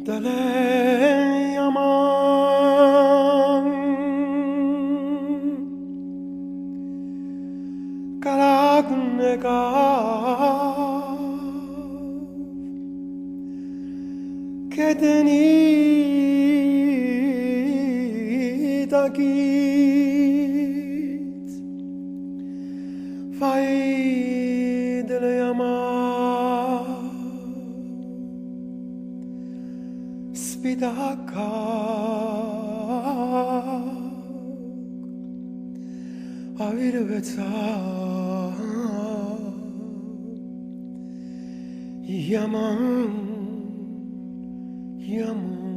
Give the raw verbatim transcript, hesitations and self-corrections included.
Dale jaman, calac neca, che te ni da chi. Fai dele jaman spitaca, a virveza, jaman, jaman.